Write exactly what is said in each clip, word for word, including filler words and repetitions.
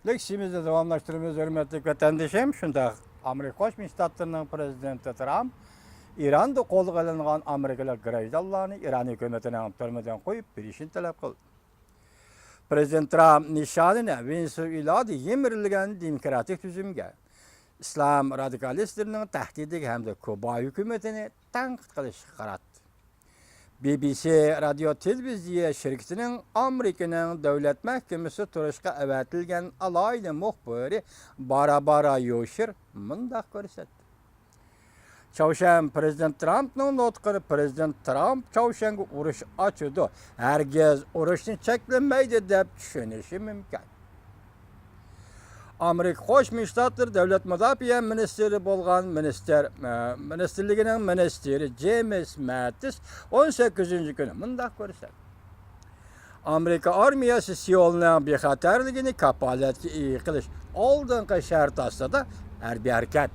لېكسىيىمىزنى داۋاملاشتۇرىمىز، ھۆرمەتلىك ۋەتەندىشىم. شۇنداق، ئامېرىكا قوشما شتاتلىرىنىڭ پرېزىدېنتى ترامپ ئىراندا قولغا ئېلىنغان ئامېرىكىلىق گىرېيدانلارنى ئىران ھۆكۈمىتىنىڭ تۈرمىدىن قويۇپ بېرىشىنى تەلەپ قىلدى. پرېزىدېنت ترامپ نىشانىنى ۋېنېسۇېلادا يىمىرىلگەن دېموكراتىك تۈزۈمگە، ئىسلام رادىكالىستلىرىنىڭ تەھدىتىگە ھەمدە كۇبا ھۆكۈمىتىنى تەنقىد قىلىشقا قاراتتى. بى بى سى رادىيو تېلېۋىزىيە شىركىتىنىڭ ئامېرىكىنىڭ دۆلەت مەھكىمىسىدە تۇرۇشقا ئەۋەتىلگەن ئالاھىدە مۇخبىرى باربارا يوشېر مۇنداق كۆرسەتتى. چاۋشيەن پرېزىدېنت ترامپنىڭ نۇتقىنى پرېزىدېنت ترامپ چاۋشيەنگە ئۇرۇش ئاچىدۇ، ھەرگىز ئۇرۇشنى چەكلىمەيدۇ دەپ چۈشىنىشى مۇمكىن. ئامېرىكا قوشما شتاتلىرى دۆلەت مۇداپىئە مىنىستىرى بولغان مىنىستىر، ئە، مىنىستىرلىكىنىڭ مىنىستىرى جېيمىس مەتىس ئون سەككىزىنچى كۈنى مۇنداق كۆرسەتتى. ئامېرىكا ئارمىيەسى سېئۇلنىڭ بىخەتەرلىكىنى كاپالەتكە ئىگە قىلىش ئالدىنقى شەرتى ئاستىدا ھەربىي ھەرىكەت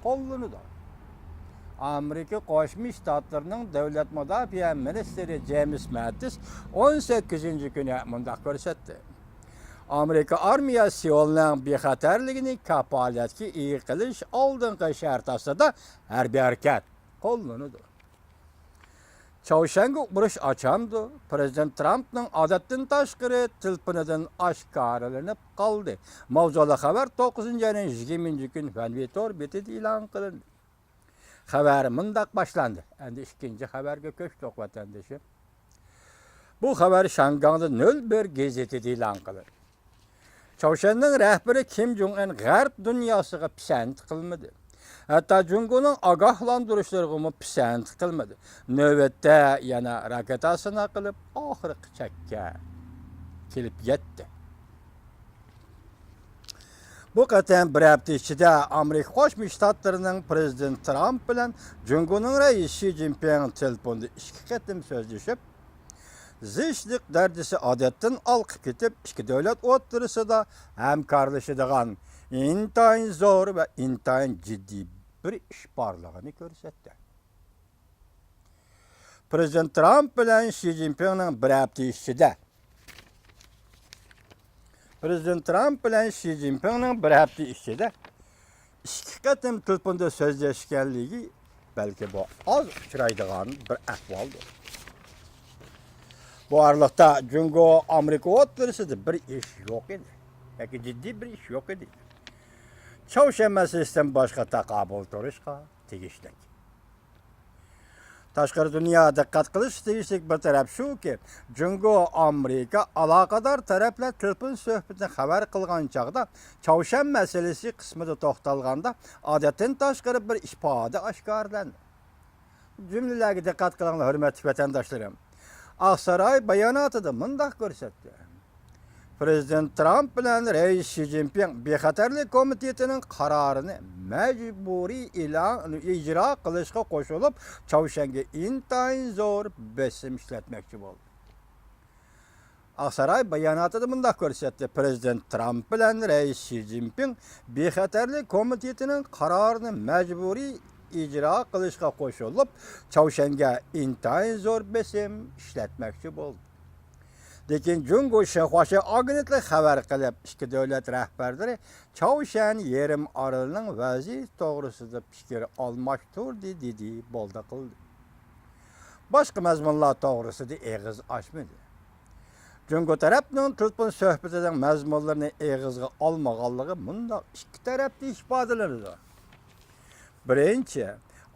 قوللىنىدۇ. ئامېرىكا قوشما شتاتلىرىنىڭ دۆلەت مۇداپىئە مىنىستىرى جېيمىس مەتىس ئون سەككىزىنچى كۈنى مۇنداق كۆرسەتتى. ئامېرىكا ئارمىيەسى سېئۇلنىڭ بىخەتەرلىكىنى كاپالەتكە ئىگە قىلىش ئالدىنقى شەرتى ئاستىدا ھەربىي ھەرىكەت قوللىنىدۇ. چاۋشيەنگە ئۇرۇش ئاچامدۇ؟ پرېزىدېنت ترامپنىڭ ئادەتتىن تاشقىرى تېلېفونىدىن ئاشكارىلىنىپ قالدى. ماۋزۇلۇق خەۋەر توققۇزىنچى ئاينىڭ يىگىرمىنچى كۈنى ھۈەنۋېي تور بېتىدە ئېلان قىلىندى. خەۋەر مۇنداق باشلاندى. ئەمدى ئىككىنچى خەۋەرگە كۆچتۇق، ۋەتەندىشىم. بۇ خەۋەر شياڭگاڭدا نۆل بىر گېزىتىدە ئېلان قىلىندى. چاۋشيەننىڭ رەھبىرى كىم جوڭ ئىن غەرب دۇنياسىغا پىسەنت قىلمىدى. ھەتتا جۇڭگونىڭ ئاگاھلاندۇرۇشلىرىغىمۇ پىسەنت قىلمىدى. نۆۋەتتە يەنە راكېتا سىناق قىلىپ، ئاخىرقى چەككە كېلىپ يەتتى. بۇ قېتىم بىر ھەپتە ئىچىدە ئامېرىكا قوشما شتاتلىرىنىڭ پرېزىدېنتى ترامپ بىلەن جۇڭگونىڭ رەئىسى شى جىنپىڭ تېلېفوندا ئىككى قېتىم سۆزلىشىپ، زىچلىق دەرىجىسى ئادەتتىن ھالقىپ كېتىپ، ئىككى دۆلەت ئوتتۇرىسىدا ھەمكارلىشىدىغان ئىنتايىن زور ۋە ئىنتايىن جىددىي بىر ئىش بارلىقىنى كۆرسەتتى. پرېزىدېنت ترامپ بىلەن شى جىنپىڭنىڭ بىر ھەپتە ئىچىدە، پرېزىدېنت ترامپ بىلەن شى جىنپىڭنىڭ بىر ھەپتە ئىچىدە ئىككى قېتىم تېلېفوندا سۆزلەشكەنلىكى، بەلكى بۇ ئاز ئۇچرايدىغان بىر ئەھۋالدۇر. بۇ ئارىلىقتا جۇڭگو ئامېرىكا ئوتتۇرىسىدا بىر ئىش يوق ئىدى. ياكى جىددىي بىر ئىش يوق ئىدى. چاۋشيەن مەسىلىسىدىن باشقا تاقابىل تۇرۇشقا تېگىشلىك. تاشقىرى دۇنيا دىققەت قىلىشقا تېگىشلىك بىر تەرەپ شۇكى، جۇڭگو ئامېرىكا ئالاقىدار تەرەپلەر تېلېفون سۆھبىتىدە خەۋەر قىلغان چاغدا چاۋشيەن مەسىلىسى قىسمىدا توختالغاندا، ئادەتتىن تاشقىرى بىر ئىپادە ئاشكارىلاندى. جۈملىلەرگە دىققەت قىلىڭلار، ھۆرمەتلىك ۋەتەنداشلىرىم. ئاقساراي باياناتىدا مۇنداق كۆرسەتتى: پرېزىدېنت ترامپ بىلەن رەئىس شى جىنپىڭ بىخەتەرلىك كومىتېتىنىڭ قارارىنى مەجبۇرىي ئېلان، ئىجرا قىلىشقا قوشۇلۇپ، چاۋشيەنگە ئىنتايىن زور بېسىم ئىشلەتمەكچى بولدى. ئاقساراي باياناتىدا مۇنداق كۆرسەتتى: پرېزىدېنت ترامپ بىلەن رەئىس شى جىنپىڭ بىخەتەرلىك كومىتېتىنىڭ قارارىنى مەجبۇرىي ئىجرا قىلىشقا قوشۇلۇپ، چاۋشيەنگە ئىنتايىن زور بېسىم ئىشلەتمەكچى بولدى. لېكىن جۇڭگو شىنخۇاشى ئاگېنتلىقى خەۋەر قىلىپ، ئىككى دۆلەت رەھبەرلىرى چاۋشيەن يېرىم ئارىلىنىڭ ۋەزىيىتى توغرىسىدا پىكىر ئالماشتۇردى، دېدى، بولدى قىلدى. باشقا مەزمۇنلار توغرىسىدا ئېغىز ئاچمىدى. جۇڭگو تەرەپنىڭ تېلېفون سۆھبىتىنىڭ مەزمۇنلىرىنى ئېغىزغا ئالمىغانلىقى مۇنداق ئىككى تەرەپتە ئىپادىلىنىدۇ. بىرىنچى،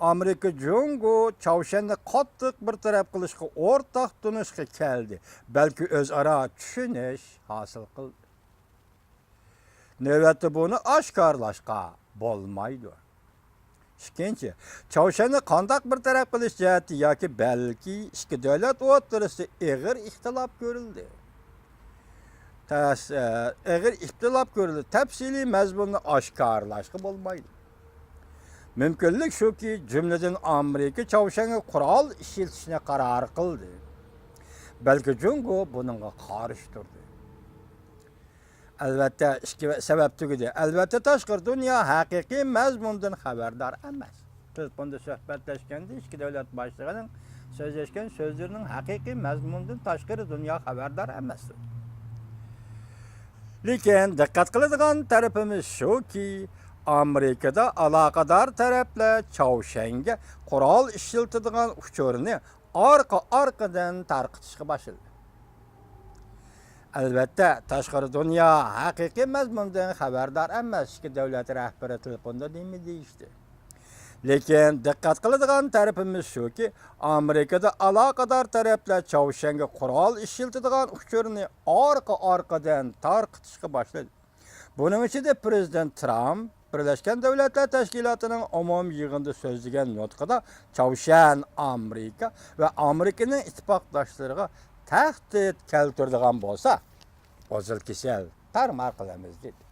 ئامېرىكا جۇڭگو چاۋشيەننى قاتتىق بىر تەرەپ قىلىشقا ئورتاق تونۇشقا كەلدى، بەلكى ئۆزئارا چۈشىنىش ھاسىل قىلدى. نۆۋەتتە بۇنى ئاشكارىلاشقا بولمايدۇ. ئىككىنچى، چاۋشيەننى قانداق بىر تەرەپ قىلىش جەھەتتە ياكى بەلكى ئىككى دۆلەت ئوتتۇرىسىدا ئېغىر ئىختىلاپ كۆرۈلدى. تەس-، ئە، ئېغىر ئىختىلاپ كۆرۈلدى. تەپسىلىي مەزمۇننى ئاشكارىلاشقا بولمايدۇ. مۇمكىنلىك شۇكى، جۈملىدىن ئامېرىكا چاۋشيەنگە قورال ئىشلىتىشنى قارار قىلدى. بەلكى جۇڭگو بۇنىڭغا قارشى تۇردى. ئەلۋەتتە، ئىككى سەۋەب تۈگىدى. ئەلۋەتتە، تاشقىرى دۇنيا ھەقىقىي مەزمۇندىن خەۋەردار ئەمەس. تېلېفوندا سۆھبەتلەشكەندە ئىككى دۆلەت باشلىقىنىڭ سۆزلەشكەن سۆزلىرىنىڭ ھەقىقىي مەزمۇنىدىن تاشقىرى دۇنيا خەۋەردار ئەمەس. لېكىن دىققەت قىلىدىغان تەرىپىمىز شۇكى، ئامېرىكىدا ئالاقىدار تەرەپلەر چاۋشيەنگە قورال ئىشلىتىدىغان ئۇچۇرنى ئارقا-ئارقىدىن تارقىتىشقا باشلىدى. ئەلۋەتتە، تاشقىرى دۇنيا ھەقىقىي مەزمۇندىن خەۋەردار ئەمەس، ئىككى دۆلەت رەھبىرى تېلېفوندا نېمە دېيىشتى. لېكىن دىققەت قىلىدىغان تەرىپىمىز شۇكى، ئامېرىكىدا ئالاقىدار تەرەپلەر چاۋشيەنگە قورال ئىشلىتىدىغان ئۇچۇرنى ئارقا-ئارقىدىن تارقىتىشقا باشلىدى. بۇنىڭ ئىچىدە پىرېزىدېنت ترامپ بىرلەشكەن دۆلەتلەر تەشكىلاتىنىڭ ئومۇمىي يىغىنىدا سۆزلىگەن نۇتقىدا چاۋشيەن ئامېرىكا ۋە ئامېرىكىنىڭ ئىتتىپاقداشلىرىغا تەھدىت كەلتۈرىدىغان بولسا، قىزىل كېسەل تارمار قىلىمىز، دېدى.